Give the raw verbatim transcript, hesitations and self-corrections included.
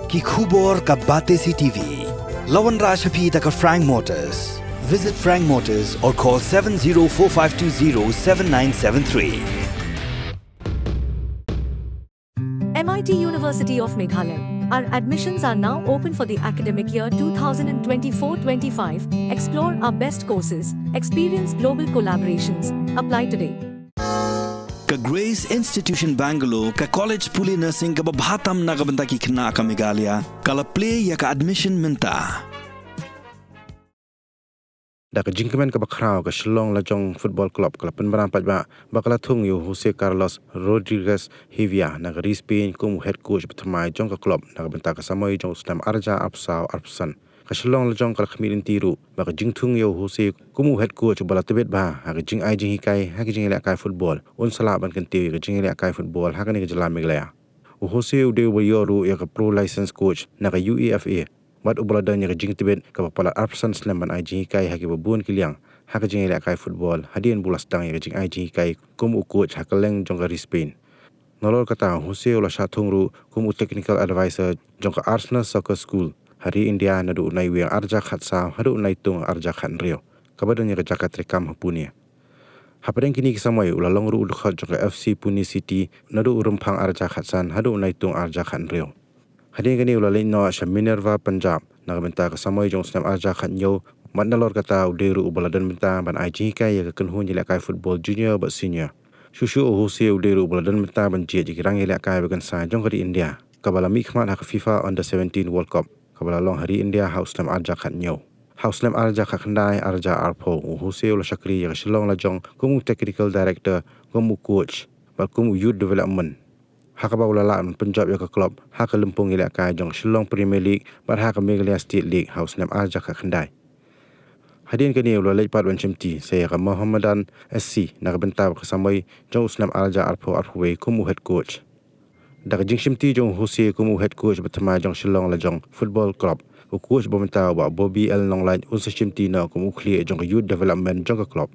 Ki khubor ka Batesi T V. La wanrah sha phi da ka Frank Motors. Visit Frank Motors or call seven zero four five two zero seven nine seven three. M I T University of Meghalaya. Our admissions are now open for the academic year two thousand twenty-four twenty-five. Explore our best courses, experience global collaborations. Apply today. Ka Grace Institution Bangalore, ka college pule nursing kaba bha tam na ka bynta ki khynnah ka Meghalaya, ka la plie ïa ka admission mynta. Da ka jingkmen kaba khraw, ka Shillong Lajong Football Club ka la pynbna paidbah ba ka la thung ïa u Jose Carlos Rodriguez Hevia na ka ri Spain kum u head coach bathymmai jong ka club na ka bynta ka samoi jong u snem arhajar arphew saw arphew san. Ka Shillong Lajong ka la khmih lynti ruh ba ka jingthung ïa u Jose kum u head coach uba la tbit bha ha ka jingai jinghikai ha ka jingïalehkai football, un sa lah ban kyntiew ïa ka jingïalehkai football ha kane ka jylla Meghalaya. U Jose u dei uba ïoh ruh ïa ka pro license coach na ka U E F A, bad uba la don ïa ka jingtbit kaba palat arphew san snem ban ai jinghikai ha kiba bun ki liang ha ka jingïalehkai football, hadien ba u la sdang ïa ka jingai jinghikai kum u coach ha kylleng jong ka ri Spain. Nalor kata, u Jose u la shah thung ruh kum u technical advisor jong ka Arsenal Soccer School ha ri India naduh u Naiwieng arhajar khatsaw haduh u Naitung arhajar khathynriew, kaba don ïa ka jaka treikam ha Pune. Hapdeng kine ki samoi u la long ruh u dkhot jong ka F C Pune City naduh u Rymphang arhajar khatsan haduh u Naitung arhajar khathynriew. Hadien kane u la leit noh sha Minerva Punjab na ka bynta ka samoi jong u snem arhajar khathynñiew, bad nalor kata u dei ruh uba la don bynta ban ai jinghikai ïa ka kynhun ïalehkai football junior bad senior. Shuh shuh u Jose u dei ruh uba la don bynta ban jied ïa ki rang ïalehkai ba kynsai jong ka ri India, kaba la mihkhmat ha ka FIFA Under seventeen World Cup kaba la long ha ri India ha u snem arhajar khathynñiew. Ha u snem arhajar khatkhyndai arhajar arphew, u Jose u la shakri ïa ka Shillong Lajong kum u technical director, kum u coach bad kum u youth development, ha kaba u la lah ban pynjop ïa ka club ha ka lympung ïalehkai jong ka Shillong Premier League bad ha ka Meghalaya State League ha u snem arhajar khatkhyndai. Hadien kane u la leit pat ban shimti sa ïa ka Mohammedan S C na ka bynta ka samoi jong u snem arhajar arphew arphew wei kum u head coach. Da ka jingshimti jong u Jose kum u head coach bathymmai jong Shillong Lajong Football Club, u coach ba mynta u Bah Bobby L Nonglait un sa shimti noh kum u khlieh jong ka youth development jong ka club.